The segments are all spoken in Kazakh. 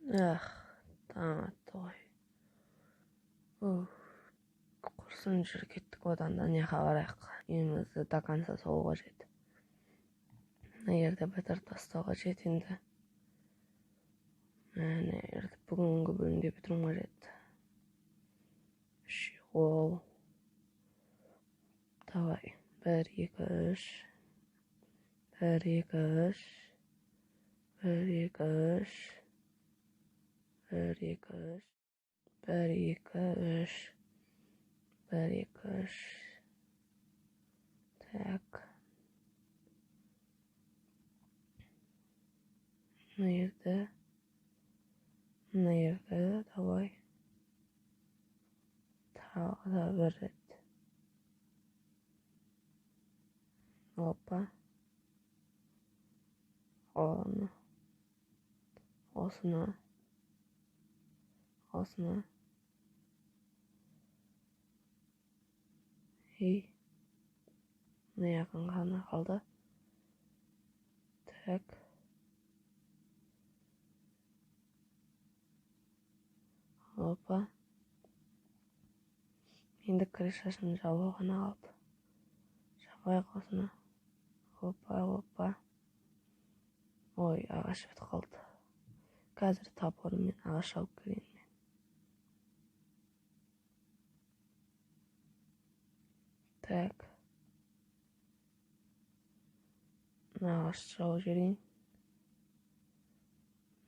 Ах, таң атты ғой. Уф, құрсын, жүр, кеттік. Одан да не барайық, үйімізді до конца салу қажет. Мына жерде бітіріп тастау қажет енді. Міне, жерді бүгінгі бөлімде бітіру қажет. Үш ол. Давай, бір, екі, үш. Бір, екі, үш. Бір, екі, үш. Бір, екі, үш. Бір, екі, үш. Бір, екі, үш. Так. Мына жерді. Мына жерді, давай. Тағы да бір рет. Опа. Оны. Осыны. Осыны. И мына жақын ғана қалды. Так. Опа. Енді крышасын жабу ғана қалды. Жабайық осыны. Опа, опа. Ой, ағаш бітіп қалды. Қазір топормен ағаш алып келейін мен. Так. Мына ағашты жауып жіберейін.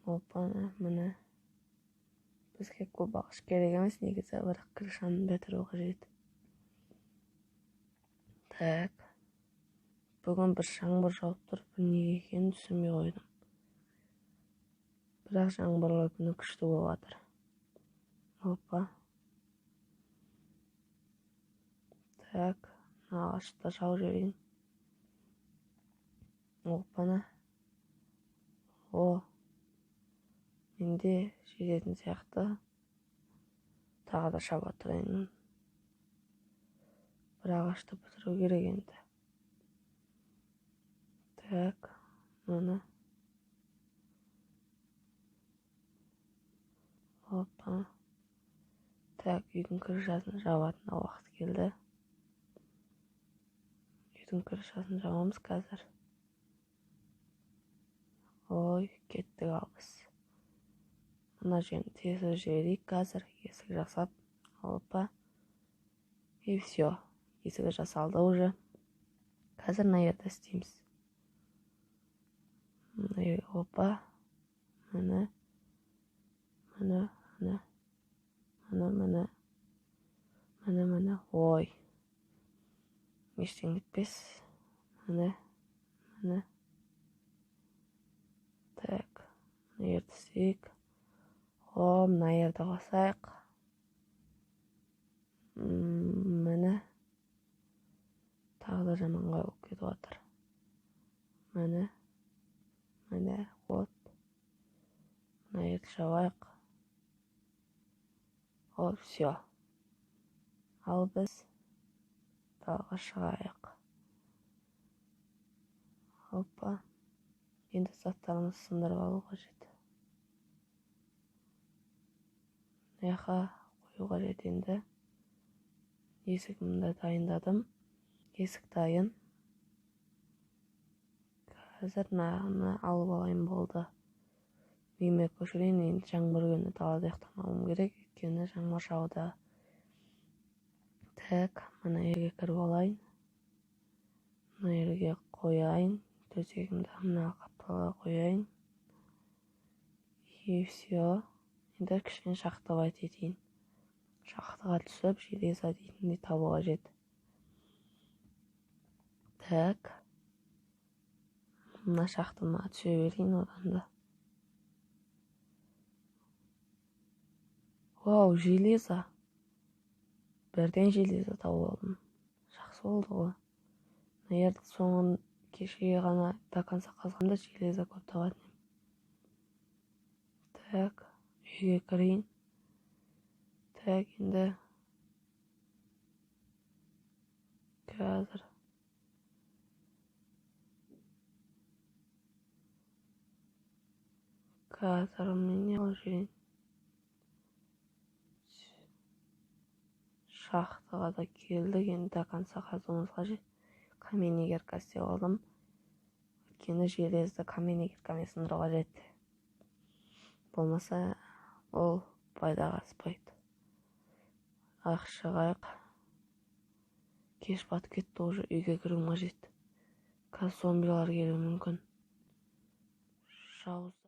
Опа, міне. Бізге көп ағаш керек емес негізі, бірақ крышаны бітіру қажет. Так. Бүгін бір жаңбыр жауып тұр, бір неге екенін түсінбей қойдым. Бірақ жаңбырлы күні күшті болып жатыр. Опа. Так, мына ағашты жауып жіберейін. Опана. О. Менде жететін сияқты. Тағы да шаба тұрайын. Бір ағашты бітіру керек енді. Так, мына. Опа. Так, үйдің крышасын жабатын уақыт келді. Үйдің крышасын жабамыз қазір. Ой, кеттік ал біз. Мына жерін тесіп жіберейік қазір. Есік жасап. Опа. И все. Есігі жасалды уже. Қазір мына жерде істейміз. Мына жерге, опа. Міне. Міне, міне. Міне, міне. Міне, міне. Ой. Ештеңе етпес. Міне. Міне. Так. Мына жерді істейік. О, мына жерді қосайық. Міне. Тағы да жаманға болып кетіп жатыр. Міне. Міне, вот. Мына жерді жабайық. О, все. Ал біз далаға шығайық. Опа. Енді заттарымызды сындырып алу қажет. Мына жаққа қою қажет енді. Есігімді дайындадым. Есік дайын. Қазір мынаны алып алайын болды. Үйіме көшірейін. Енді жаңбыр күні далада ұйықтамауым керек, өйткені жаңбыр жауды. Так, мына жерге кіріп алайын. Мына жерге қояйын. Төсегімді мына қапталға қояйын. И все. Енді кішкене шахтовать етейін. Шахтаға түсіп, железо дейтіндей табу қажет. Так. Мына шахтыма түсе берейін одан да. Вау, железо. Бірден железо тауып алдым. Жақсы болды ғой. Мына жерді соңын кеше ғана до конца қазғанда железо көп табатын едім. Так, үйге кірейін. Так, енді қазір Қазір мен не қылып жіберейін? Шахтаға да келдік, енді до конца қазуымыз қажет. Каменный кирка істеп алдым, өйткені железді каменный киркамен сындыру қажет, болмаса ол пайдаға аспайды. Ақ, шығайық, кеш батып кетті уже, үйге кіруім қажет. Қазір зомбилар келуі мүмкін, жауыз.